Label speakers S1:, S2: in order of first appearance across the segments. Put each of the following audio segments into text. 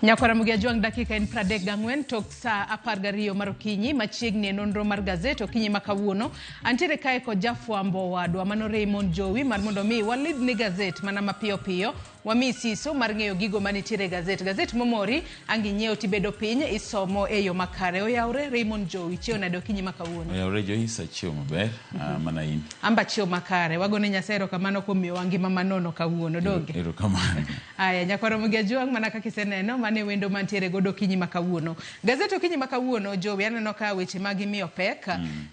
S1: Nyakwara Mugia Jwang' dakika en 34 tok saa 12 mar okinyi machiegni e nonro mar gazet okinyi ma kawuono. Antiere kae kod jafwambo wadwa mano Raymond Jowi mar mondo mi walidhni gazet mana mapiyo piyo wami siso mar ng'eyo gigo manitiere e gazet. Gazet momori ang' inyiew tibedo piny isomo e yo makare. Oyawre Raymond Jowi, chiew nade okinyi ma kawuono?
S2: Oyawre Joyce, achiew maber mana in.
S1: Amba chiew makare. Wagone Nyasaye erokamano kuom miyowa ngima manono kawuono. Donge?
S2: Erokamano.
S1: Aya, nyakwaro Mugia Jwang' mana kaka iseneno, mano e wendo mantiere godo okinyi ma kawuono. Gazet okinyi ma kawuono, Jowi, aneno ka weche mag imiyo pek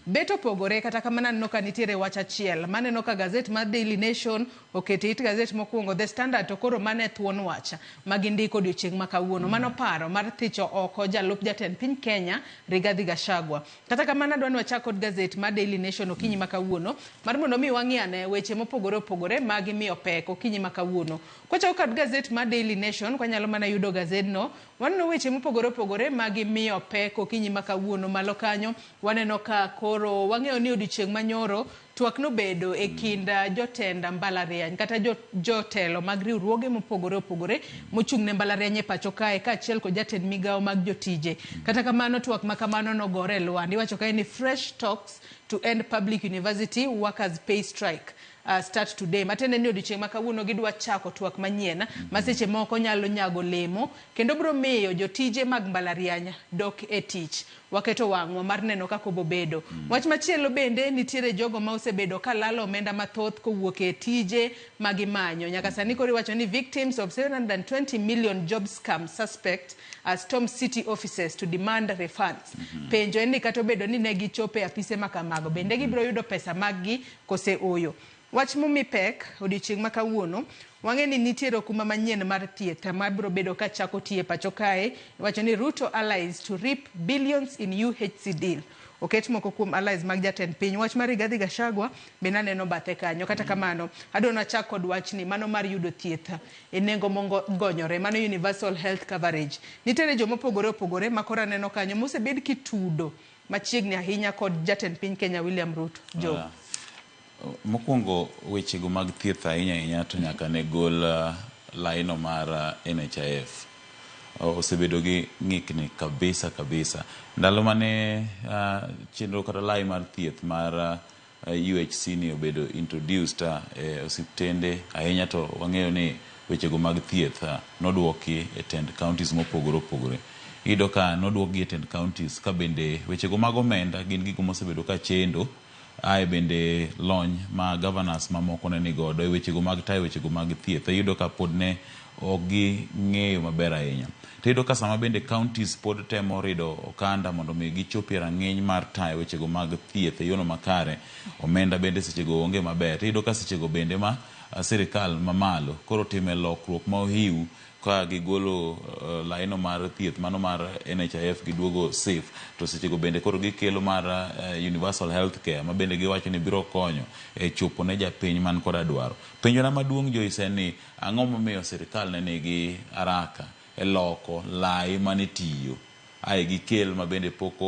S1: bet opogore, kata kamano aneno ka nitiere wach achiel. Maneno ka gazet mar Daily Nation oketo it gazet mokwongo, The Standard to koro mano e thuon wach ma gindiko odiochieng' ma kawuono. Mano paro mar thicho oko jalup jatend piny Kenya, Rigathi Gachagua. Kata kamano adwa ni wachak kod gazet mar Daily Nation okinyi ma kawuono mar mondo mi wang'i ane weche mopogore opogore ma gimiyo pek okinyi ma kawuono. Kwachako kod gazet mar Daily Nation, kwanyalo mana yudo gazedno, waneno weche mopogore opogore ma gimiyo pek okinyi ma kawuono. Malo kanyo waneno ka koro wang'eyo ni odiochieng' manyoro twak nobedo e kind jotend mbalariany kata jotelo mag riwruoge mopogore opogore mochung' ne mbalariany e pacho kae kaachiel kod jatend migawo mag jotije. Kata kamano twak ma kamano nogore e lwanda. Iwacho kae ni fresh talks to end public university workers pay strike start today. Matiende ni odiochieng' ma kawuono gidwa chako twak manyien ma seche moko nyalo nyago lemo kendo biro miyo jotije mag mbalariany dok e tich. Waketo wang'wa mar neno kaka obobedo. Wach machielo bende nitiere jogo ma osebedo ka lalo omenda mathoth kowuok e tije ma gimanyo. Nyaka sani koro iwacho ni victims of 720 million job scam suspect storm city offices to demand refunds. Penjo en ni kata obedo ni ne gichopo e apise ma kamago, bende gibiro yudo pesa mag gi kose ooyo? Wach momi pek odiochieng' ma kawuono, wang'e ni nitiere okumba manyien mar thieth ma biro bedo ka chako tiyo e pacho kae. Iwacho ni Ruto allies to reap billions in UHC deal. Oket moko kuom allies mag jatend piny. Wach mar Rigathi Gachagua bende aneno bathe kanyo. Kata kamano, adwa nachak kod wachni, mano mar yudo thieth e nengo mogonyore, mano universal health coverage. Nitiere joma opogore opogore ma koro aneno kanyo mosebed kitudo machiegni ahinya kod jatend piny Kenya William Ruto. Joe.
S2: Mokwongo wechego mag thieth ahinya ahinya to nyaka ne gol laino mar NHIF. Osebedo gi ng'ikni kabisa kabisa. Ndalo mane chenro kata lai mar thieth mar UHC ni obedo introduced e osiptende ahinya to wang'eyo ni wechego mag thieth noduoki e tend counties mopogore opogore. Iyudo ka noduokgi e tend counties ka bende wechego mag omenda gin gigo mosebedo ka chendo ae bende lony ma governors mamoko ne nigodo e wechego mag tayo wechego mag thieth iyudo ka pod ne ok ging'eyo maber ahinya. To iyudo ka sama bende counties pod temo rido okanda mondo mi gichopie rang'iny mar tayo wechego mag thieth e yono makare, omenda bende sechego onge maber. To iyudo ka sechego bende ma sirikal mamalo koro time lokruok ma ohiu ka gigolo laino mar thieth mano mar NHIF giduogo SHIF to sechego bende koro gikelo mar universal health care ma bende giwacho ni biro konyo e chopo ne japiny man koda dwaro. Penjona maduong' Joyce en ni ang'o momiyo sirikal ne nigi haraka e loko lai mane tiyo ae gikel ma bende pok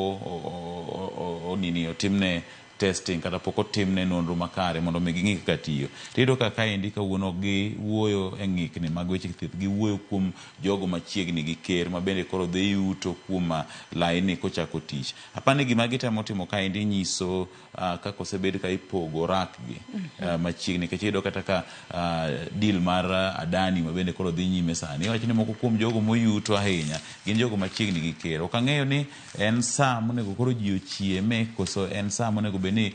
S2: onini otimne testing kata pok otimne nonro makare mondo mi ging'i kaka tiyo. Tiyudo ka kaendi kawuono ok giwuoyo e ng'ikni mag weche thieth, giwuoyo kuom jogo machiegni gi ker ma bende koro dhi yuto kuom laini kochako tich. Apani gima gitemo timo kaendi nyiso kaka osebed ka ipogo rak gi machiegni nikech iyudo kata ka deal mar Adani ma bende koro dhi nyime sani iwacho ni moko kuom jogo moyuto ahinya gin jogo machiegni gi ker. Ok ang'eyo ni en saa monego koro ji ochieme koso en saa monego bed ni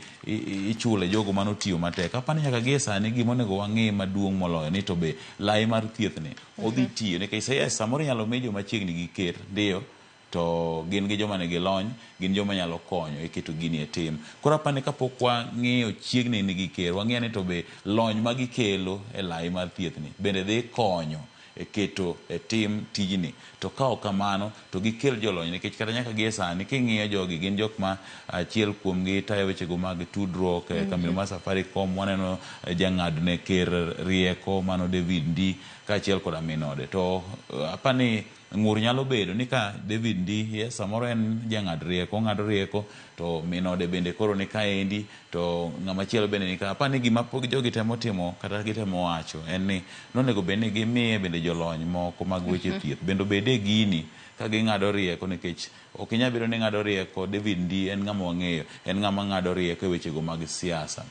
S2: ichule jogo manotiyo matek. Apani nyaka gie sani gima onego wang'i maduong' moloyo ni to be lai mar thieth ni odhi tiyo nikech yes, samoro inyalo mi joma chiegni gi ker ndiyo to gin gi joma nigi lony, gin joma nyalo konyo e keto gini e tim. Koro apani kapok wang'iyo chiegni ni gi ker, wang'iyo ni to be lony ma gikelo e lai mar thieth ni bende dhi konyo e keto e tim tijni. To ka ok kamano to gikel jolony nikech kata nyaka gie sani king'iyo jogi gin jok ma achiel kuomgi tayo wechego mag tudruok e kambi mar Safaricom, waneno jang'adne ker rieko mano David Ndii kaachiel koda min ode. To apani Ng'ur nyalo bedo ni ka David Ndii samoro en jang'ad rieko, ong'ado rieko to min ode bende koro ni kaendi to ng'ama chielo bende ni ka. Aparo ni gima jogi temo timo kata gitemo wacho en ni nonego bed ni gimiye bende jolony moko mag weche thieth bende obed e gini ka ging'ado rieko nikech ok inyal bedo ni ing'ado rieko. David Ndii en ng'ama wang'eyo, en ng'ama ng'ado rieko e wechego mag siasa.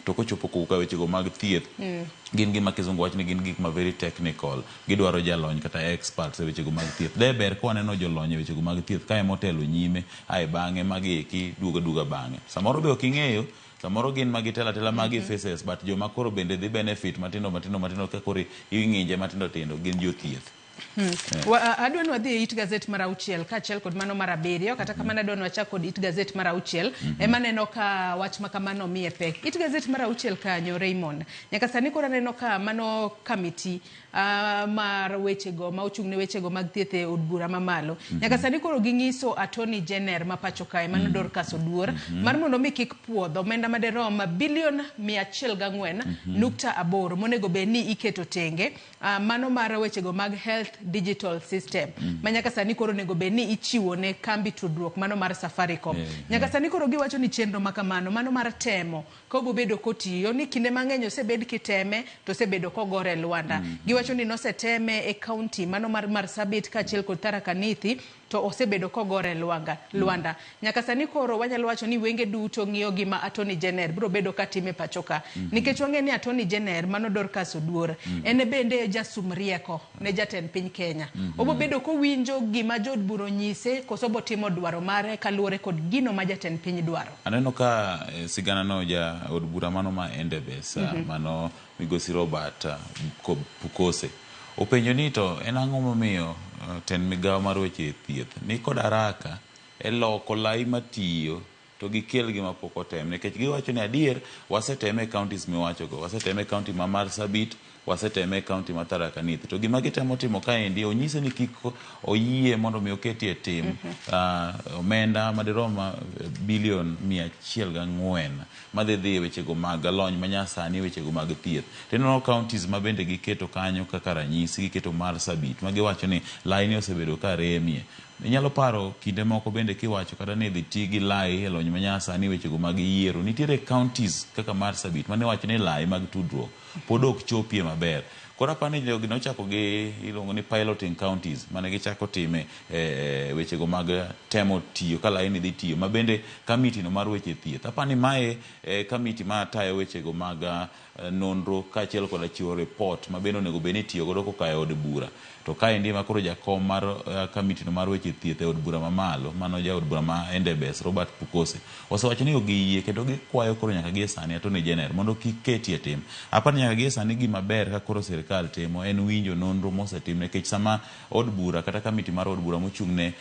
S2: To kochopo koka wechego mag thieth, gin gima kizungu wacho ni gin gik ma very technical. Gidwaro jalony kata experts e wechego mag thieth. De ber ka waneno jolony e wechego mag thieth ka ema otelo nyime ae bang'e magi eki duogo aduoga bang'e. Samoro be ok ing'eyo, samoro gin ma gitelo atela magi faces but joma koro bende dhi benefit matindo matindo matindo ka koro ing'inje matindo tindo gin jothieth.
S1: Adwa ni wadhi e it gazet mar auchiel kaachiel kod mano mar abiriyo, kata kamano adwa ni wachak kod it gazet mar auchiel. Ema aneno ka wach ma kamano omiye pek. It gazet mar auchiel kanyo, Raymond, nyaka sani koro aneno ka mano kamiti mar wechego ma ochung' ne wechego mag thieth e od bura mamalo. Nyaka sani koro ging'iso Attorney General ma pacho kae, mano Dorcas Oduor, mar mondo mi kik puodh omenda maderom bilion 104.8 monego bed ni iketo tenge, mano mar wechego mag health digital system ma nyaka sani koro onego bed ni ichiwo ne kambi tudruok mano mar Safaricom. Nyaka sani koro giwacho ni chenro ma kamano mano mar temo ka obobedo kotiyo ni kinde mang'eny osebed kiteme to osebedo kogore e lwanda. Giwacho ni noseteme e county mano mar Marsabit kaachiel kod Tharaka Nithi to osebedo kogore e lwanda. Nyaka sani koro wanyalo wacho ni wenge duto ng'iyo gima Attorney General biro bedo katime pacho ka. Nikech wang'eyo ni Attorney General mano Dorcas Oduor, en bende jasum rieko ne jatend piny Kenya. Obo bedo kowinjo gima jood bura onyise koso obo timo dwaro mare kaluwore kod gino ma jatend piny dwaro.
S2: Aneno ka sigana no ja od bura mano ma Endebess, mano migosi Robert Pukose openjo ni to en ang'o momiyo tend migawo mar weche thieth ni kod haraka e loko lai matiyo to gikel gima pok otem, nikech giwacho ni adier waseteme e counties miwachogo, waseteme e county ma Marsabit, waseteme e county ma Tharaka Nithi, to gima gitemo timo kaendi onyise ni kik oyie mondo mi oketie tim omenda madirom bilion 104 madhi dhi e wechego mag lony manyasani, wechego mag thieth. To ineno counties ma bende giketo kanyo kaka ranyisi, giketo Marsabit ma giwacho ni laini osebedo ka remie. Inyalo paro kinde moko bende kiwacho kata ni dhi ti gi lai e lony manyasani wechego mag yiero. Nitiere counties kaka Marsabit mane wacho ni lai mag tudruok pod ok chopie maber. Koro aparo ni jogi nochako gi iluongo ni piloting counties mane gichako time wechego mag temo tiyo ka laini dhi tiyo ma bende kamiti no mar weche thieth. Aparo ni mae kamiti ma tayo wechego mag nonro kaachiel koda chiwo report ma bende onego bed ni itiyo godo koka e od bura. To kaendi ema koro jakom mar kamiti no mar weche thieth e od bura mamalo, mano jaod bura ma Endebess, Robert Pukose, osewacho ni ok giyie kendo gikwayo koro nyaka gie sani Attorney General mondo kik ketie tim. Aparo ni nyaka gie sani gima ber ka koro sirikal timo en winjo nonro mosetim nikech sama od bura kata kamiti mar od bura mochung' ne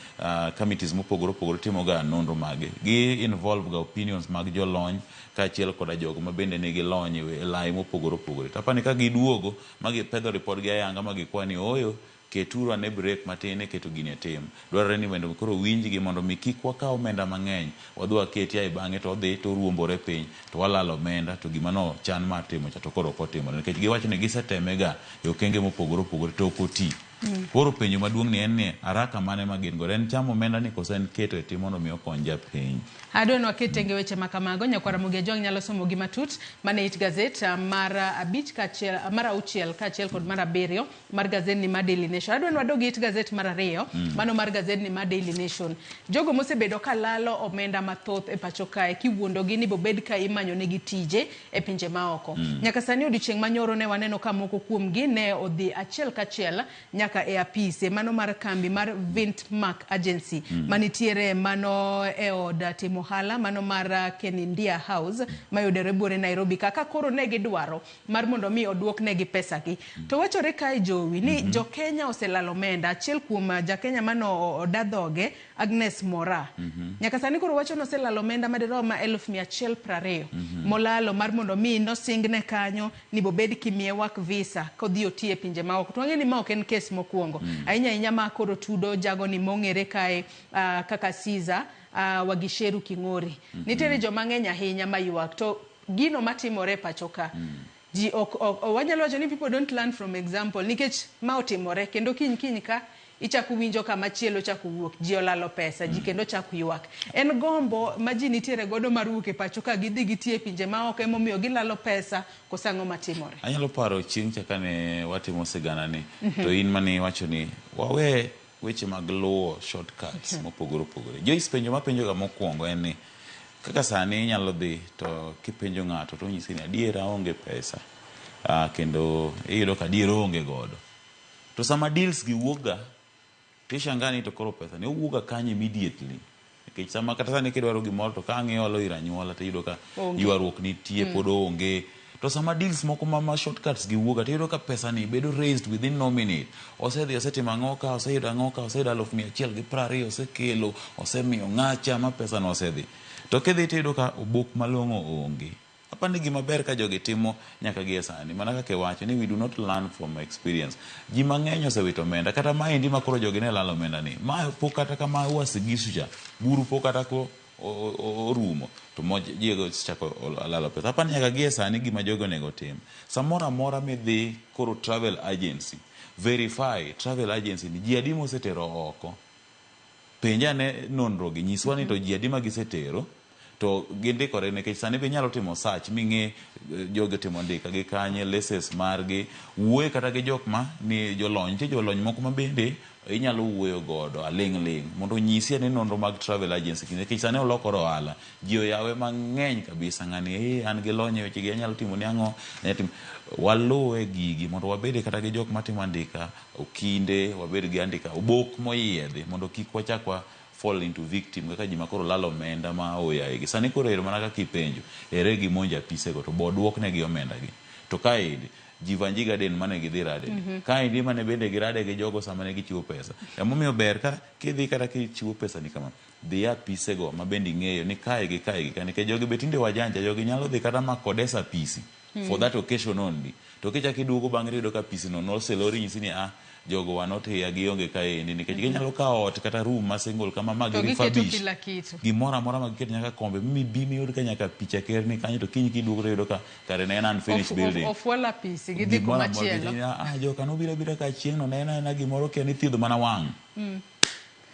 S2: committees mopogore opogore timo ga nonro mage, gi involve ga opinions mag jolony kaachiel koda jogo ma bende nigi lony e lai mopogore opogore. To aparo ni ka giduogo ma gipedho ripod gi ayanga ma gikwa ni ooyo, keturu ane break matin e keto gini e tim. Dwarore ni mondo koro winjgi mondo mi kik wakaw omenda mang'eny wadhi waketi ae bang'e to odhi to oruombore piny to walalo omenda to gima no chan mar timo cha to koro ok otimore nikech giwacho ni giseteme ga e okenge mopogore opogore to ok oti. Koro penjo maduong' ni en ni haraka mane ma gin godo, en chamo omenda ni koso en keto e tim mondo mi okony japiny.
S1: Adwa ni waket tenge weche ma kamago. Nyakwar Ramogi Ajwang' nyalo somo gi matut mane it gazet mar abich kaachiel mar auchiel kaachiel kod mar abiriyo mar gazet ni mar Daily Nation. Adwa ni wadog e it gazet mar ariyo, mano mar gazet ni mar Daily Nation. Jogo mosebedo ka lalo omenda mathoth e pacho kae kiwuondogi ni bobed ka imanyo negi tije e pinje maoko. Nyaka sani odiochieng' manyoro ne waneno ka moko kuomgi ne odhi achiel kachiel nyaka e apise mano mar kambi mar Vintmark Agency manitiere mano e od timo ohala mano mar Kenindia House mayudore buore Nairobi kaka koro ne gidwaro mar mondo mi oduok negi pesagi. To wachore kae Jowi ni jo Kenya oselalo omenda. Achiel kuom ja Kenya mano oda dhoge Agnes Mora. Nyaka sani koro wacho ni oselalo omenda madirom 120,000 molalo mar mondo mi nosingne kanyo ni bobed kimiye work visa kodhi oti e pinje maoko. To wang'e ni ma ok en kes mokwongo. Ahinya ahinya ma koro tudo jago ni mong'ere kae kaka Caesar Wagisheru King'ori. Nitiere joma ng'eny ahinya maywak to gino matimore e pacho ka ji ok wanyalo wacho ni people don't learn from example nikech ma otimore kendo kiny kiny ka Ichako winjo kama chielo chako wuok, ji olalo pesa, ji kendo chako ywak. En gombo ma ji nitiere godo mar wuok e pacho ka gidhi gitiye e pinje maoko emomiyo gilalo pesa koso ang'o matimore?
S2: Anyalo paro chieng' cha kane watimo sigana ni to in mane iwacho ni wawe weche mag luwo shortcuts mopogore opogore. Joyce, penjo mapenjo ga mokwongo en ni kaka sani inyalo dhi to kipenjo ng'ato to onyisi ni adier aonge pesa kendo iyudo ka adier oonge godo. To sama deals gi wuok ga tishangaa ni to koro pesa ni owuok ga kanye immediately. Nikech sama kata sani kidwaro gimoro to ka ang' iolo ir anyuola tiyudo ka ywaruok nitie pod onge. To sama deals moko ma shortcuts gi wuok ga tiyudo ka pesa ni bedo raised within no minute. Osedhi osetimo ang'o ka, oseyudo ang'o ka, oseyudo 120,000 osekelo, osemiyo ng'acha ma pesa no osedhi. To kidhi tiyudo ka obok malong'o onge. Apani gima ber ka jogi timo nyaka gi e sani mana kaka iwacho ni we do not learn from experience. Ji mang'eny osewito omenda kata maendi ma koro jogi ne lalo omenda ni ma pok kata kama Uasin Gishu cha buru pok kata ko orumo to ji chako lalo pesa. Apani nyaka gi e sani gima jogi onego tim. Samoro amora midhi koro travel agency, verify travel agency ni ji adi mosetero oko. Penj ane nonro gi, nyiswa ni to ji adi ma gisetero to gindikore nikech sani be inyalo timo search ming'e jogi otimo ndika gi kanye, license margi, wuoye kata gi jok ma ni jolony. Nitie jolony moko ma bende inyalo wuoyo godo aling' ling' mondo onyisi ane nonro mag travel agency nikech sani olokore ohala. Ji oyawe mang'eny kabisa ng'ani an gi lony e weche gi anyalo timo ni ang'o, waluwe gigi mondo wabede kata gi jok matimo andika okinde, wabed gi andika obok moyiedhi mondo kik wachak wa fall into victim kaka ji makoro lalo omenda ma oyaye gi. Sani koro ero mana kaka ipenjo, ere gimonjo apise go to bo duoknegi omenda gi. To kaendi Jivanji Garden mane gidhi rade ni. Kaendi mane bende girade gi jogo sama ne gichiwo pesa. Emomiyo ber ka kidhi kata kichiwo pesa ni kama, dhi e apise go ma bende ing'eyo ni kae gi kae gi ka nikech jogi be tinde wajanja, jogi nyalo dhi kata ma kodesa apisi for that occasion only. To kichako iduogo bang'e tiyudo ka apisi no noselor nyisi ni ah jogo were not here gionge kaendi nikech ginyalo kawo ot kata room ma single kama ma
S1: To
S2: gi
S1: giketo
S2: refurbish
S1: kila kitu.
S2: gimoro amora ma giketo nyaka kombe mibi miyud ka nyaka picha ker ni kanyo to kiny kiduogo to iyudo ka kare ne en unfinished building.
S1: Ofwal apisi gidhi
S2: Gimoro
S1: kuma
S2: amora
S1: chielo.
S2: ah joka nobiro abira ka chieng' no ne en aena gimoro kia ni thiedho mana wang'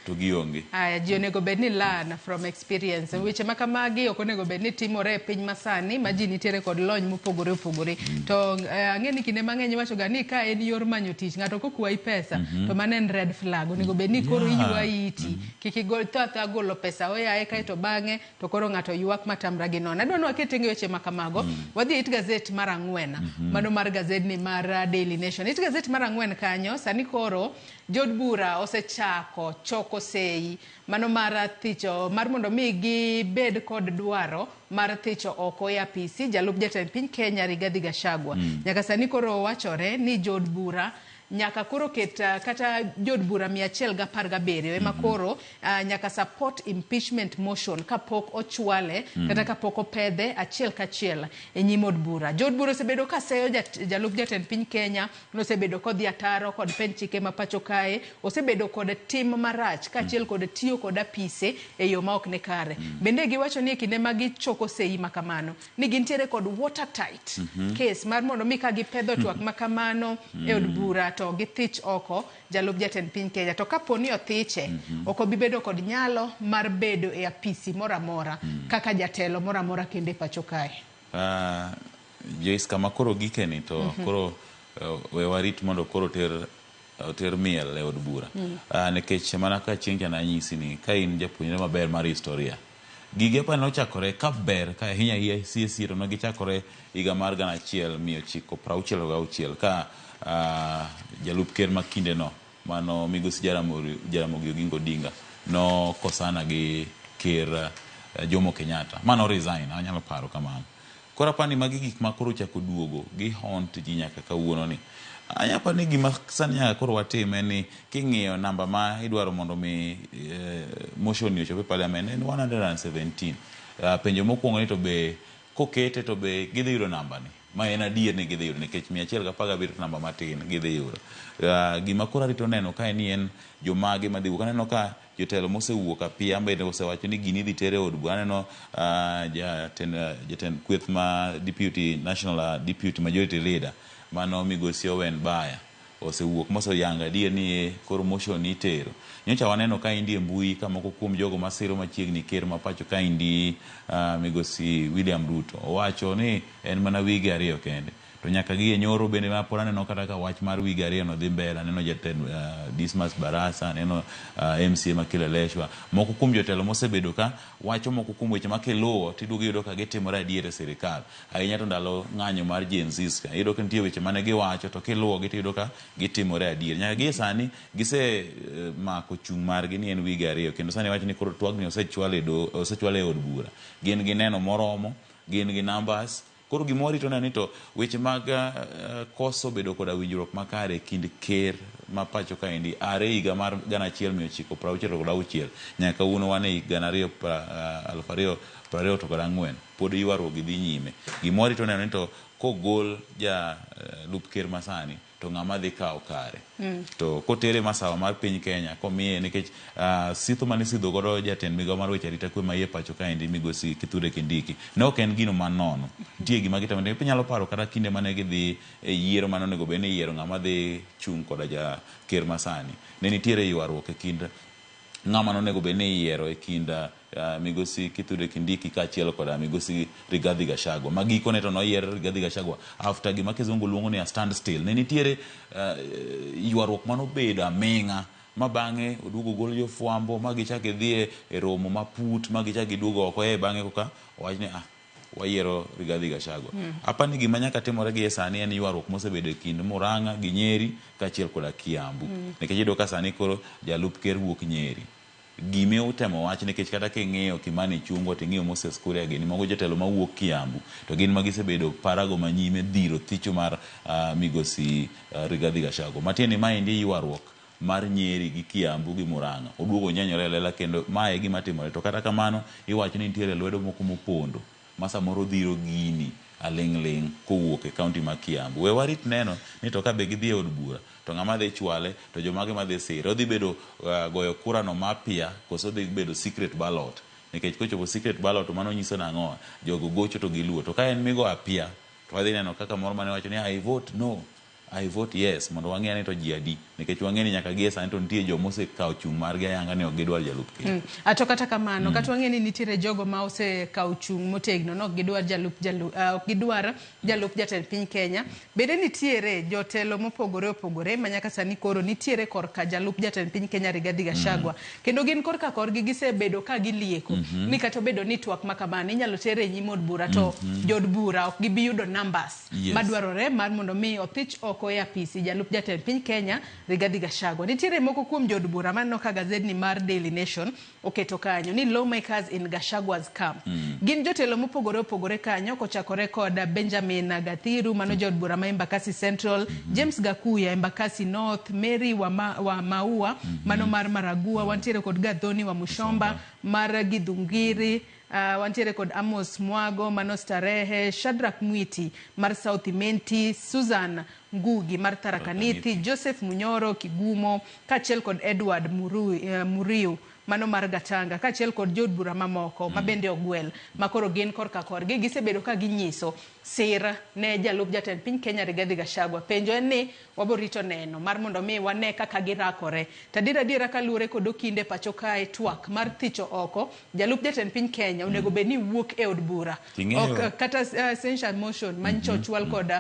S2: to gionge.
S1: Aya, ji onego bed ni learn from experience. Weche ma kamagi ok onego bed ni timore e piny masani ma ji nitiere kod lony mopogore opogore. To ang'e ni kinde mang'eny iwacho ga ni ka en yor manyo tich, ng'ato kokwayi pesa to mano en red flag. Onego bed ni koro iywa iti. Kik igol tho athoa golo pesa oyaye kaeto bang'e to koro ng'ato ywak matamra gi nono. Adwa ni waket tenge weche ma kamago. Wadhi e it gazet mar ang'wen. Mano mar gazedni mar Daily Nation. It gazet mar ang'wen kanyo sani koro jood bura osechako choko sei mano mar thicho mar mondo mi gibed kod dwaro mar thicho oko e apisi jalup jatend piny Kenya Rigathi Gachagua. Nyaka sani koro wachore ni jood bura nyaka koro ket kata jood bura 117 ema koro nyaka support impeachment motion kapok ochwale kata kapok opedhe achiel kachiel e nyim od bura. Jood bura osebedo ka seyo jalup jatend piny Kenya nosebedo kodhi ataro kod pend chike ma pacho kae, osebedo kod tim marach kaachiel kod tiyo kod apise e yo ma ok ni kare. Bende giwacho ni e kinde ma gichoko sei ma kamano ni gintiere kod watertight case mar mondo mi ka gipedho twak ma kamano e od bura to githich oko jalup jatend piny Kenya. To kapo ni othiche, ok obi bedo kod nyalo mar bedo e apisi moro amora kaka jatelo moro amora kendo e pacho kae.
S2: Joyce, kama koro gikeni to koro we warit mondo koro oter miel e od bura. Nikech mana ka chieng' cha nanyisi ni ka in japuonjre maber mar historia, gigi apani nochakore ka ber ka ahinya ahinya sie sie to ne gichakore higa mar 1966 ka jalup ker ma kindeno mano migosi Jaramogi Oginga Odinga nokosana gi ker Jomo Kenyatta mano resign, anyalo paro kamano. Koro apani magi gik ma koro ochako duogo gi haunt ji nyaka kawuono ni. Anyalo ni gima sani nyaka koro watim en ni king'iyo namba ma idwaro mondo mi motion ni ochop e parliament en 117. Penjo mokwongo ni to be kokete to be gidhi yudo namba ni. Ma en adier ni gidhi yudo nikech 117 to namba matin gidhi yudo. Gima koro arito neno kae ni en jomage madhi wuok. Aneno ka jotelo mosewuok apiya bende osewacho ni gini idhi ter e od bura. Aneno jatend kweth ma deputy national deputy majority leader mano migosi Owen Baya. osewuok moseyango adier ni eh, koro motion itero. Nyocha waneno ka indi e mbui ka moko kuom jogo masiro machiegni ker ma pacho ka indi migosi William Ruto owacho ni en mana wige ariyo kende. To nyaka gi e nyoro bende ma pod aneno kata ka wach mar wige ariyo no dhi mbele. Aneno jatend Dismas Barasa, aneno MCA ma Kileleshwa. Moko kuom jotelo mosebedo ka wacho moko kuom weche ma kiluwo tiduogo iyudo ka gitimore adier e sirikal. Ahinya to ndalo ng'anyo mar Gen Zs ka, iyudo ka nitie weche mane giwacho to kiluwogi tiyudo ka gitimore adier. Nyaka gie sani gise mako chung' margi ni en wige ariyo kendo sani iwacho ni koro twagni osechwal e do, osechwal e od bura. Gin gi neno moromo, gin gi numbers. Koro gima warito neno ni to weche mag koso bedo koda winjruok makare e kind ker ma pacho kaendi are higa mar 1966 nyaka kawuono wan e hik 2024 pod ywaruok gi dhi nyime. Gima warito neno ni to kogol jalup ker masani to ng'ama dhi kawo kare. To kotere masawa mar piny Kenya komiye nikech sitho mane isidho godo jatend migao mar weche arita kwe ma iye pacho kaendi migosi Kithure Kindiki ne ok en gino man nono. Nitie gima gitemo inyalo paro kata kinde mane gidhi e yiero mane onego bed ni iyiero ng'ama dhi chung' koda ja ker masani. Ne nitiere ywaruok e kind ng'ama nonego bed ni iyiero e kind migosi Kithure Kindiki kaachiel koda migosi Rigathi Gachagua. Ma gikone to noyier Rigathi Gachagua after gima kizungu luongo ni a standstill. Ne nitiere ywaruok manobedo aming'a ma bang'e oduogo ogol jofwambo ma gichak gidhi e romo maput ma gichak giduogo oko e bang'e koka owach ni ah wayiero Rigathi Gachagua. Apa ni gima nyaka timore gi e sani en ywaruok mosebedo e kind Murang'a gi Nyeri kaachiel koda Kiambu. Nikech iyudo ka sani koro jalup ker wuok Nyeri. Gime utemo wach nikech kata king'iyo Kimani Ichung'wa to ing'iyo Moses Kuria gini mago jotelo mawuok Kiambu to gin ma gisebedo parago manyime dhiro thicho mar migosi Rigathi Gachagua. Matiende ni maendi ywaruok mar Nyeri gi Kiambu gi Murang'a oduogo onyenyore e lela kendo mae e gima timore. To kata kamano iwacho ni nitiere lwedo moko mopondo ma samoro dhiro gini aling' ling' kowuok e kaunti ma Kiambu. We warit neno ni to ka be gidhi e od bura to ng'ama dhi chwale to jomage madhi sire. Odhi bedo goyo kura no mapia koso odhi bedo secret ballot. Nikech kochopo secret ballot to mano nyiso nang'owa? Jogo gocho to giluwo. To ka en migo apia to wadhi neno kaka moro mane wacho ni I vote no. I vote yes mondo wang'e ni to ji adi nikech wang'e ni nyaka gie sani to nitie joma osekawo chung' margi ayanga ni ok gidwar jalup ker.
S1: To kata kamano, kata wang'e ni nitiere jogo ma osekawo chung' motegno ni ok gidwar jalup jalu, ok gidwar jalup jatend piny Kenya. Bende nitiere jotelo mopogore opogore ma nyaka sani koro nitiere korka jalup jatend piny Kenya Rigathi Gachagua. Kendo gin korka korgi gisebedo ka gilieko ni kata obedo ni twak ma kamano inyalo ter e nyim od bura to jood bura ok gibi yudo numbers madwarore mar mondo mi othich oko e apisi jalup jatend piny Kenya Rigathi Gachagua. Nitiere moko kuom jood bura maneno ka gazedni mar Daily Nation oketo kanyo ni lawmakers in Gachagua's camp. Gin jotelo mopogore opogore kanyo kochakore kod Benjamin Gathiru mano jaod bura ma Embakasi Central, James Gakuya Embakasi North, Mary wa Maua mano mar Maragua, wantiere kod Gathoni wa Mushomba mar Githunguri, wantiere kod Amos Mwago mano Starehe, Shadrack Mwiti mar South Imenti, Susan Ngugi mar Tharaka Nithi, Joseph Munyoro Kigumo kaachiel kod Edward Muriu mano mar Gatanga kaachiel kod jood bura mamoko ma bende ogwel ma koro gin korka korgi gisebedo ka ginyiso sir ne jalup jatend piny Kenya Rigathi Gachagua. Penjo en ni waborito neno mar mondo mi wane kaka girakore. To adier adiera kaluwore kod okinde pacho kae twak mar thicho oko jalup jatend piny Kenya onego bed ni wuok e od bura. Ok kata censure motion manyicha ochwal kod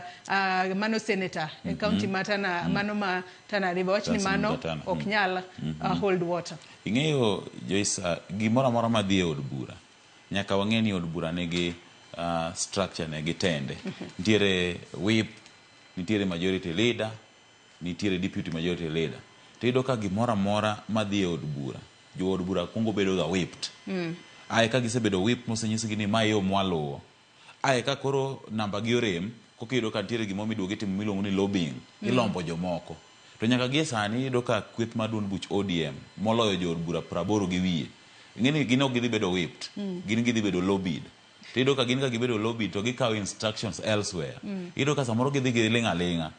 S1: mano senator e county ma Tana, mano ma Tana River wach ni mano ok nyal hold water.
S2: Ing'eyo Joyce, gimoro amora madhi e od bura nyaka wang'e ni od bura nigi structure ne gi tende. Nitiere whip, nitiere majority leader, nitiere deputy majority leader. To iyudo ka gimoro amora madhi e od bura, jo od bura kuongo bedo ga whipped. Ae ka gisebedo whipped mosenyisgi ni ma e yo mwaluwo. Ae ka koro namba gi orem, koka iyudo ka nitiere gimoro miduogo itimo miluongo ni lobbying. Ilombo jomoko. To nyaka gie sani iyudo ka kweth mar duond buch ODM moloyo jo od bura 80 gi wiye. Ing'eni gin ok gidhi bedo whipped. Gin gidhi bedo lobbied. To iyudo ka gin ka gibedo lobbied to gikawo instructions elsewhere. Iyudo ka samoro gidhi giling' aling'a.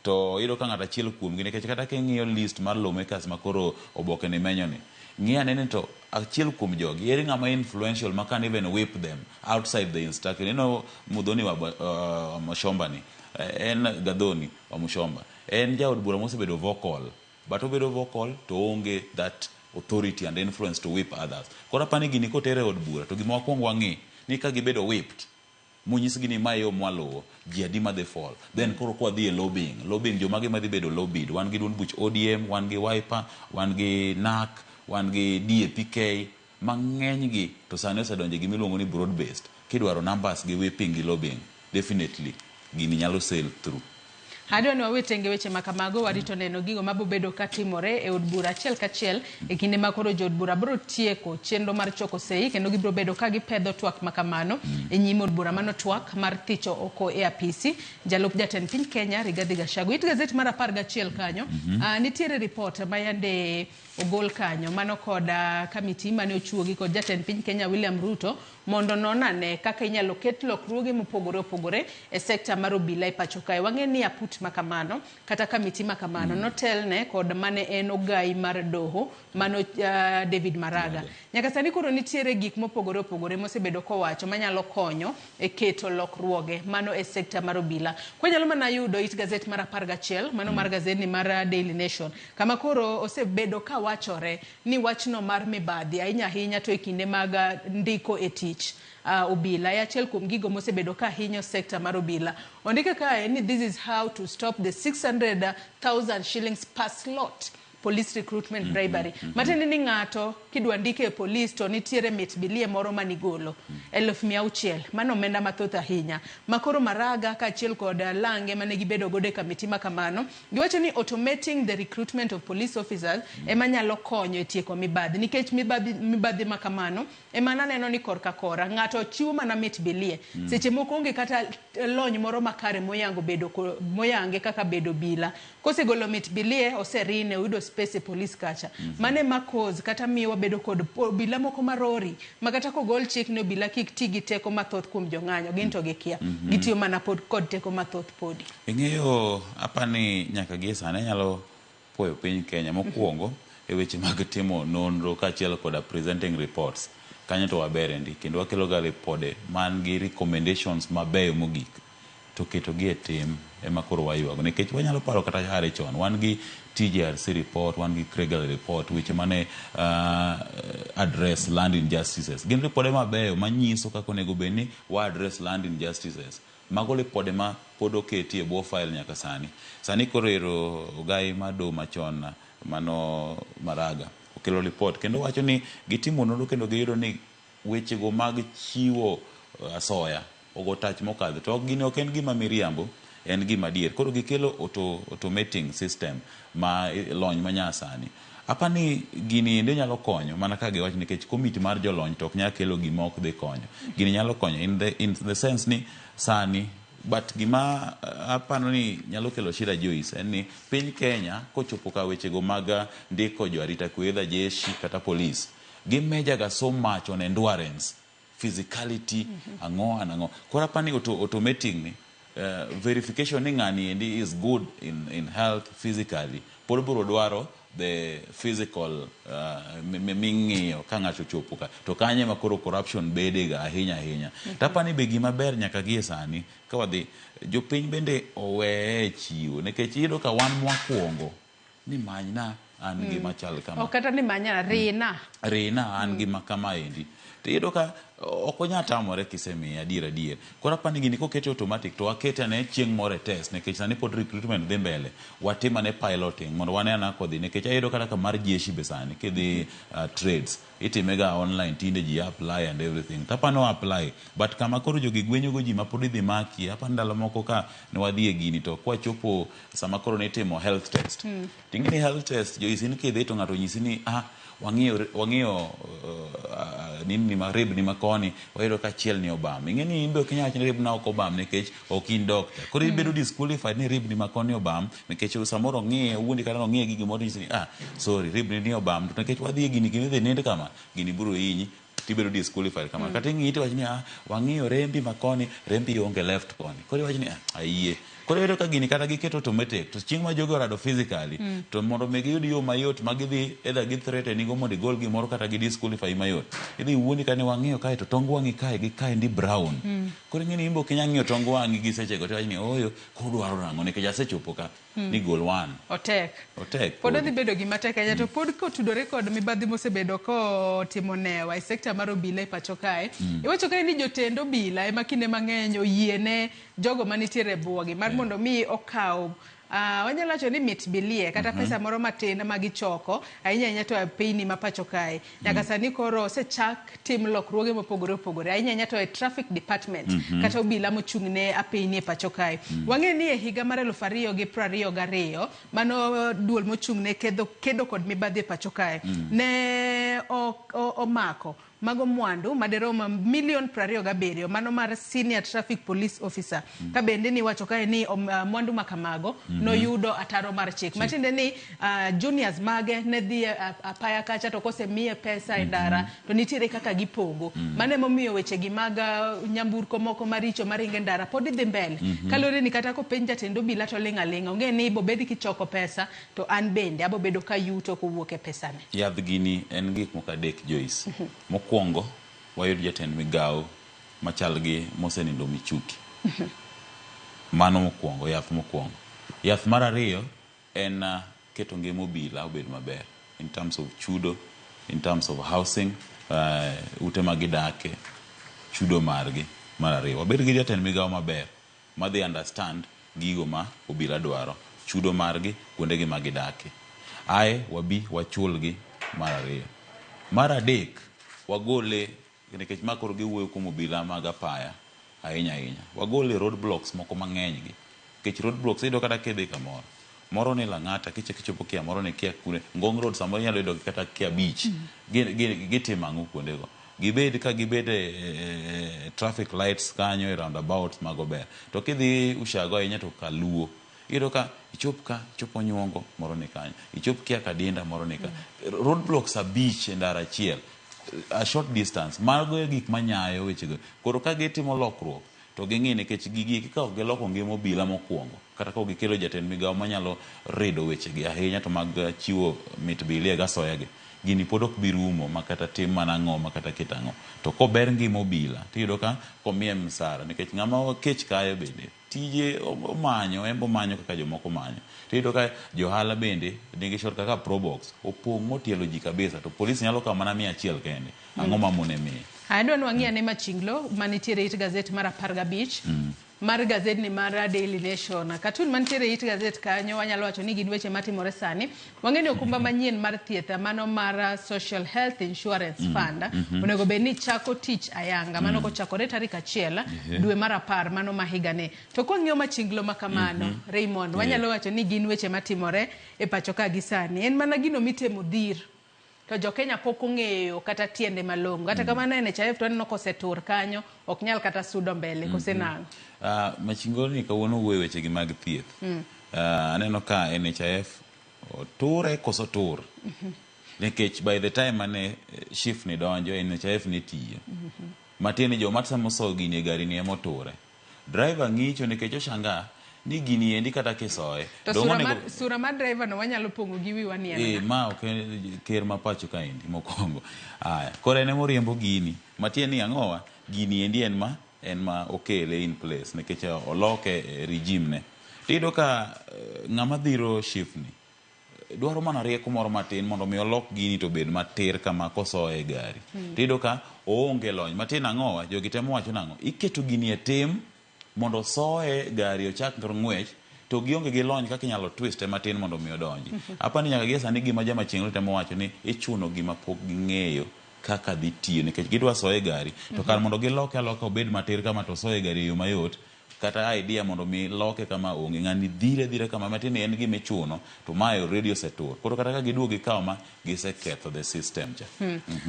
S2: To iyudo ka ng'ato achiel kuomgi nikech kata king'iyo list mar lawmakers ma koro oboke ni menyo ni. Ng'i ane ni to achiel kuom jogi ere ng'ama influential ma can even whip them outside the instruction. You know Muthoni wa Mushomba ni en Gathoni wa Mushomba en jaod bura mosebedo vocal, but obedo vocal to oonge that authority and influence to whip others. Koro apani gini kotere e od bura to gima wakwong wang'i ni ka gibedo whipped monyisgi ni mae yo mwaluwo, ji adi madhi fall. Then koro kwadhi e lobbying, lobbying jomage madhi bedo lobbied. Wan gi duond buch ODM, wan gi Wiper, wan gi NARC, wan gi DAPK, mang'eny gi to sani osedonje gima iluongo ni broad based. Kidwaro numbers gi whipping gi lobbying, definitely gini nyalo sail through.
S1: Adwa ni wawe tenge weche ma kamago, warito neno gigo mabobedo katimore e od bura achiel kachiel e kinde ma koro jood bura biro tieko chenro mar choko sei kendo gibiro bedo ka gipedho twak ma kamano e nyim od bura. Mano twak mar thicho oko e apisi jalup jatend piny Kenya Rigathi Gachagua. It gazet mar 11 kanyo, nitiere report ma yande ogol kanyo mano kod kamiti mane ochuogi kod jatend piny Kenya William Ruto mondo non ane kaka inyalo ket lokruoge mopogore opogore e sekta mar obila e pacho kae. Wang'e ni aput makamano kata kamiti makamano notelne kod mane en ogai mar doho mano David Maraga. Nyaka sani koro nitiere gik mopogore opogore mosebedo kowacho manyalo konyo e keto lokruoge mano e sekta mar obila. Kwanyalo mana yudo it gazet mar 11 mano mar gazetni mar Daily Nation, kama koro osebedo kawachore ni wachno mar mibadhi ahinya ahinya to e kinde mag ndiko e tich obila e achiel kuom gigo mosebedo ka hinyo sekta mar obila. Ondike kae ni this is how to stop the 600,000 shillings per slot police recruitment bribery. Matiende ni ng'ato kidwa ndike e police to nitiere mit bilie moro manigolo 600,000. Mano omenda mathoth ahinya. Makoro Maraga kaachiel kod lange mane gibedo godo e kamiti ma kamano, giwacho ni automating the recruitment of police officers ema nyalo konyo e tieko mibadhi. Nikech mibadhi ma kamano ema naneno ni korka kora ng'ato chiwo mana mit bilie. Seche moko onge kata lony moro makare moyango bedo moyange kaka bedo obila. Kosegolo mit bilie, oserine, oyudo space e police kacha. Mano ema cause kata miyo wabedo kod obila moko marori ma kata kogol chik ni obila kik ti gi teko mathoth kuom jong'anyo, gin to gikia. Gitiyo mana pod kod teko mathoth podi.
S2: Ing'eyo apani nyaka gie sani anyalo puoyo piny Kenya mokwongo e weche mag timo nonro kaachiel koda presenting reports. Kanyo to wabere ndi kendo wakelo ga ripode man gi recommendations mabeyo mogik to keto gi e tim ema koro waywago nikech wanyalo paro kata hare chon wan gi TJRC report, wan gi Kriegel report, weche mane address land injustices. Gin ripode mabeyo manyiso kaka onego bed ni wa address land injustices. Mago ripode ma pod oketi e bwo file nyaka sani. Sani koro ero ogai mar doho machon mano Maraga okelo report kendo wacho ni gitimo nonro kendo giyudo ni wechego mag chiwo asoya ogo tach mokadho to gini ok en gima miriambo, en gima adier. Koro gikelo automating system ma lony manyasani. Apani gini ende nyalo konyo mana ka giwacho nikech komiti mar jolony to ok nyal kelo gima ok dhi konyo. Gini nyalo konyo in the sense ni sani, but gima apano ni nyalo kelo shida, Joyce, en ni piny Kenya kochopo ka wechego mag ndiko jo arita kwe, either jeshi kata police, gimeasure ga so much on endurance, physicality, ang'o and ang'o. Koro apani automating ni verification ni ng'ani endi is good in health physically pod biro dwaro the physical ming'iyo ka ng'ato ochopo ka to kanyo ema koro corruption bede ga ahinya ahinya. To apani be gima ber nyaka gie sani ka wadhi jopiny bende oweye chiwo nikech iyudo ka wan mwakwongo ni manyna an gi machal kama.
S1: Ok kata ni manya rina.
S2: Rina an gi ma kama endi to iyudo ka ok onyal tamore kisemiye adier adier. Koro apani gini kokete automatic to wakete ane chieng' moro e test nikech sani pod recruitment dhi mbele, watim ane piloting mondo wane ane kodhi nikech ayudo kata ka mar jeshi be sani kidhi trades itime ga online, tinde ji apply and everything. To apani o apply but kama koro jogi gwenyo go ji ma pod idhi maki. Apani ndalo moko ka ne wadhi e gini to kwachopo sama koro nitimo health test, ting'e ni health test Joyce in kidhi to ng'ato onyisi ni wang'iyo nini ma rib ni makoni wayudo ka achiel ni obam. Ing'e ni in be ok inyal wacho ni rib na ok obam nikech ok in doctor. Koro ibedo disqualified ni rib ni makoni obam nikech samoro ong'iye owuondi kata nong'iye gi gimoro nyisi ni sorry, rib ni ni obam, to nikech wadhi e gini kendo idhi nind kama gini biro hinyi tibedo disqualified kama. Kata ing'iyi tiwacho ni wang'iyo rembi makoni, rembi onge left koni, koro iwacho ni ayie. Koro iyudo ka gini kata giketo automatic to chieng' ma jogi orado physically to mondo mi giyud yo mayot ma gidhi either gi threaten go mondo igol gimoro kata gi disqualify mayot. Idhi wuondi ka ni wang'iyo kae to tong wang'i kae gi kae ndi brown. Koro ing'e ni in be ok inyal ng'iyo tong wang'i gi sechego to iwacho ni ooyo koro udwaro nang'o nikech asechopo ka ni gol one.
S1: Otek.
S2: Otek
S1: Pod
S2: podi.
S1: odhi bedo gima tek ahinya to pod kotudore kod mibadhi mosebedo kotimo newa e sekta mar obila e pacho kae. Iwacho kae ni jotend obila ema kinde mang'eny oyiene jogo manitiere e bwogi mar mondo mi okaw wanyalo wacho ni mit bilie kata pesa moro matin ma gichoko ahinya ahinya to e pinyni ma pacho kae. Nyaka sani koro osechak tim lokruoge mopogore opogore ahinya ahinya to e traffic department kata obila mochung' ne apeyni e pacho kae. Wang'e ni e higa mar 2022 mano duol mochung' ne kedo kod mibadhi e pacho kae ne omako mago mwandu maderom milion 27 mano mar senior traffic police officer. Ka bende ni wacho kae ni mwandu makamago noyudo ataro mar chik. Matiende ni juniors mage ne dhi apaya kacha to kosemiye pesa e ndara to nitiere kaka gipogo. Mano emomiyo weche gi mag nyamburko moko maricho maringo e ndara pod dhi mbele. Kaluwore ni kata kopenj jatend obila to ling' aling'a. Ong'e ni ibobed kichoko pesa to an bende abobedo kayuto kowuok e pesane.
S2: Yadh gini en gik moko adek Joyce. Mokwongo wayud jatend migawo machal gi mosenindo Michuki. Mano mokwongo, yath mokwongo. Yath mar ariyo en keto ngima obila obed maber in terms of chudo, in terms of housing, ute ma gidake, chudo margi. Mar ariyo, wabed gi jatend migawo maber madhi understand gigo ma obila dwaro, chudo margi, kuondegi ma gidake. Ae wabi wachulgi mar ariyo. Mar adek, wagole nikech ma koro giwuoyo kuom obila mag apaya ahinya ahinya. Wagole road blocks moko mang'eny gi. Nikech road blocks iyudo kata kidhi kamoro. Moro ni Lang'ata, kichako ichopo Kia, moro ni kia kure. Ngong Road samoro inyalo yudo kata kia abich. Gitimo ang'o kuondego? Gibed ka gibed e traffic lights kanyo e roundabout mago ber. To kidhi Ushago ahinya to Kaluo. Iyudo ka ichop ka, ichop Onyuongo, moro ni kanyo. Ichop kia Kadinda, moro ni ka. Road blocks abich e ndara achiel. A short distance. Mago e gik manyayo wechego. Koro ka gitimo lokruok, to ging'i nikech gigi eki ka ok giloko ngima obila mokwongo, kata ka ok gikelo jatend migawo manyalo rido wechegi ahinya to mag chiwo mit bilie gasoya gi, gini pod ok bi rumo ma kata tim mana ang'o ma kata ket ang'o. To kober ngima obila, tiyudo ka komiye msara nikech ng'ama kech kayo bende tije omanyo, en be omanyo kaka jomoko manyo. Tiyudo ka johala bende nigi short kaka Probox opong' motielo ji kabisa to polis nyalo kawo mana 100 kende. Ang'o mamone miye?
S1: Adwa ni wang'i ane machinglo manitiere it gazet mar 15 mar gazedni mar Daily Nation. Katun mantiere it gazet kanyo wanyalo wacho ni gin weche matimore sani. Wang'e ni okumba manyien mar thieth mano mar Social Health Insurance Fund onego bed ni chako tich ayanga mano kochakore tarik 1 dwe mar 10 mano ma higani. To kwang'iyo machinglo ma kamano Raymond, wanyalo wacho ni gin weche matimore e pacho ka gi sani. En mana gino mitemo dhir. To jo Kenya pok ong'eyo kata tiende malong'o. Kata kamano NHIF to aneno kosetur kanyo, ok nyal kata sudo mbele, kose nang'o?
S2: Machinglo ni kawuono wuoyo weche gi mag thieth. Aneno ka NHIF oture koso tur. Nikech by the time mane SHIF ni donjo, NHIF ne tiyo. Matiende ni joma sama osoyo gini e gari ni ema oture. Driver ng'icho nikech oshangaa ni gini endi kata kisoye.
S1: To sura mar driver no wanyalo pong'o gi wiwa ni en
S2: ma ok en ker ma pacho kaendi mokwongo. Aya, koro en ema oriembo gini. Matiende ni ang'owa, gini endi en ma okele in place nikech oloke regime ne. Tiyudo ka ng'ama dhiro SHIF ni dwaro mana rieko moro matin mondo mi olok gini to obed matir kama kosoye e gari. Tiyudo ka oonge lony. Matin ang'owa, jogi temo wacho nang'o? Iketo gini e tim mondo osoye gari ochak ng'wech to gionge gi lony kaka inyalo twiste matin mondo mi odonji. Apani nyaka gie sani gima jama chieng' temo wacho ni ichuno gima pok ging'eyo kaka dhi tiyo nikech gidwa soye gari to kar mondo giloke aloka obed matir kama to osoye gari e yo mayot kata idea mondo mi loke kama onge ng'ani dhire dhire kama matin en gima ichuno to mae already osetur koro kata ka giduogo gikawo ma giseketho the system cha.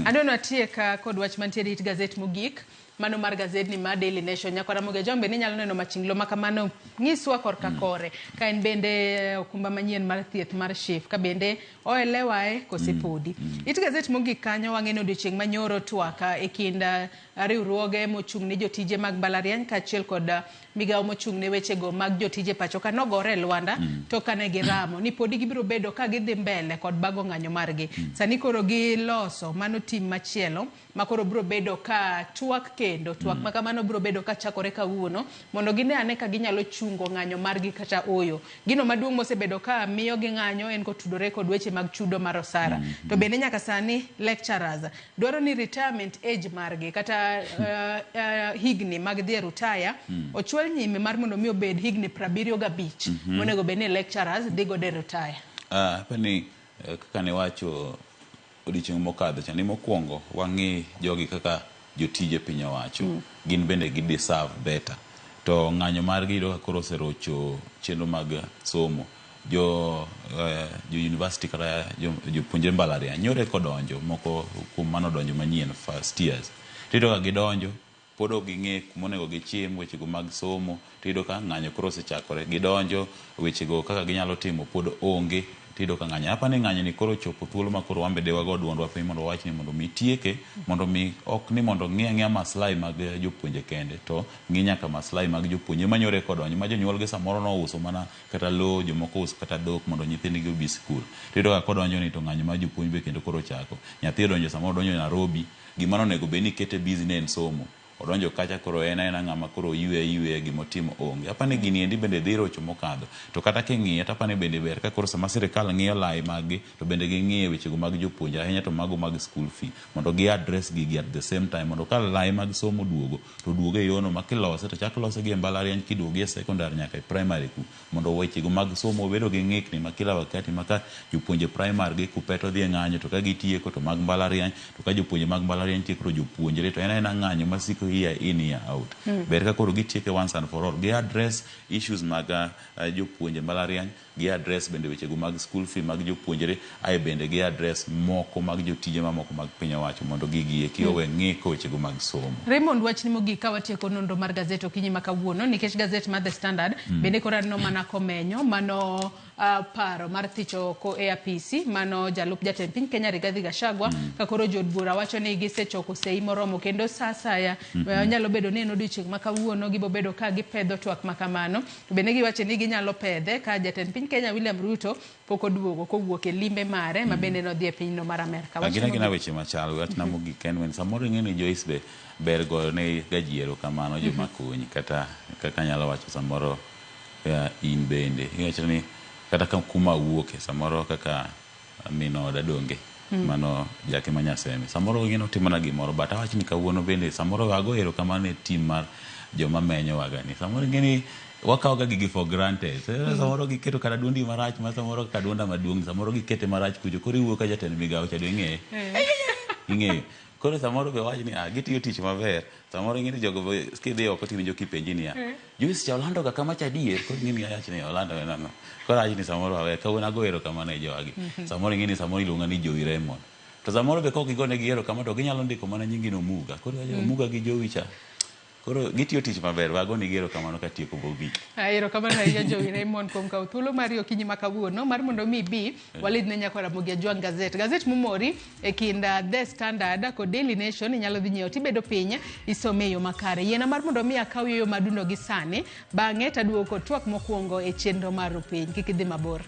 S1: Adwa ni watiek kod wach mantiere it gazet mogik mano mar gazedni mar Daily Nation. Nyakwara Muga Jombe ni nyalo neno machinglo ma kamano nyiswa korka kore ka en bende okumba manyien mar thieth mar SHIF ka bende oelewae kose podi. It gazet mogik kanyo wang'eno odiochieng' manyoro twak e kind Riwruoge mochung' ne jotije mag mbalariany kaachiel kod migawo mochung' ne wechego mag jotije pacho ka nogore e lwanda to kane giramo ni podi gibiro bedo ka gidhi mbele kod bago ng'anyo margi. Sani koro giloso mano tim machielo ma koro biro bedo ka twak kendo twak ma kamano biro bedo ka chakore kawuono mondo gine ane ka ginyalo chungo ng'anyo margi kata ooyo. Gino maduong' mosebedo ka miyo gi ng'anyo en kotudore kod weche mag chudo mar osara. To bende nyaka sani lecturers dwaro ni retirement age margi kata higni mag dhi e rutaya ochwal nyime mar mondo mi obed higni 75 monego bed ni lecturers dhi godo e rutaya.
S2: Apani kaka niwacho odiochieng' mokadho cha ni mokwongo wang'i jogi kaka jotije piny owacho gin bende gi deserve better to ng'anyo margi iyudo ka koro oserocho chenro mag somo jo university kata jopuonjre mbalariany nyoro eka odonjo moko kuom mano odonjo manyien first years tiyudo ka gidonjo pod ok ging'e kumonego gichim wechego mag somo tiyudo ka ng'anyo koro osechakore gidonjo wechego kaka ginyalo timo pod onge tiyudo ka ng'anyo apani ng'anyo ni koro ochopo thuolo ma koro wan be wago duondwa piny mondo wawach ni mondo mi tieke mondo mi ok ni mondo ng'i ang'iya maslahi mag jopuonje kende to ng'i nyaka maslahi mag jopuonje manyoro eka odonjo ma jonyuol gi samoro nouso mana kata lowo jomoko ouso kata dhok mondo nyithindgi obi sikul tiyudo ka kodonjo ni to ng'anyo mar jopuonj be kendo koro ochako nyathi odonjo samoro odonjo Nairobi gima nonego bed ni kete busy ne en somo odonjo kacha koro en aena ng'ama koro ywe ywe gimotimo onge apani gini endi bende dhi rocho mokadho to kata king'iye to apani bende ber ka koro sama sirikal ng'iyo lai mag gi to bende ging'iye wechego mag jopuonje ahinya to mago mag school fee mondo gi address gigi at the same time mondo ka lai mag somo oduogo to oduogo e yono ma kilose to chak lose gi e mbalariany kiduogo gi e secondary nyaka e primary ku mondo wechego mag somo bedo gi ng'ikni ma kila wakati ma ka jopuonje primary gi KUPPET odhi e ng'anyo to ka gitieko to mag mbalariany to ka jopuonje mag mbalariany tieko to jopuonjre to en aena ng'anyo masiko year in year out ber ka koro gitieke once and for all gi address issues mag jopuonje mbalariany gi address bende wechego mag school fee mag jopuonjre ae bende gi address moko mag jotije mamoko mag piny owacho mondo gigi eki owe ng'iko wechego mag somo.
S1: Raymond, wachni mogik ka watieko nonro mar gazet okinyi ma kawuono nikech gazet mar The Standard bende koro aneno mana komenyo mano paro mar thicho oko e apisi mano jalup jatend piny Kenya Rigathi Gachagua ka koro jood bura wacho ni gisechoko sei moromo kendo sa asaya nyalo bedo ni en odiochieng' ma kawuono gibo bedo ka gipedho twak ma kamano to bende giwacho ni ginyalo pedhe ka jatend piny Kenya William Ruto pok oduogo kowuok e limbe mare ma bende nodhi e pinyno mar Amerka. Wach
S2: Gin agina
S1: mogik.
S2: Weche machal wachna mogik en wen samoro ing'e ni Joyce be ber goyo ne gaji erokamano joma konyi kata kaka anyalo wacho samoro in bende iwacho ni kata ka kuma awuoke samoro kaka min oda donge mano Jake ma Nyaseme samoro ing'e notimona gimoro but awach ni kawuono bende samoro ago erokamano ne team mar joma menyowaga ni samoro ing'e ni wakawo ga gigi for granted samoro giketo kata duondi marach ma samoro kaka duonda maduong' samoro gikete marach kucho koro iwuoyo ka jatend migawo cha do ing'eye ing'eyo koro samoro be wach ni ah gitiyo tich maber samoro ing'e ni jogo be kidhi oko tiwinjo kipenji niya Joyce cha olando ga kama cha adier koro ing'e ni awach ni olando nang'o koro awach ni samoro awe kawuono ago erokamano ne jogi samoro ing'e ni samoro iluonga ni Jowi Raymond to samoro be kok igonegi erokamano to ginyalo ndiko mana nyingi ni Omuga koro iwacho Omuga gi Jowi cha koro gitiyo tich maber wagonegi erokamano katieko mogik.
S1: Erokamano ahinya Jowi Raymond kuom kawo thuolo mari okinyi ma kawuono mar mondo mi ibi walidh ne nyakwa Ramogi Ajwang' gazet. Gazet momori e kind The Standard kod Daily Nation inyalo dhi nyiewo tibedo piny isome e yo makare. Yiena mar mondo mi akaw yueyo madundo gi sani bang'e taduogo kod twak mokwongo e chenro mar Rupiny. Kik idhi mabor.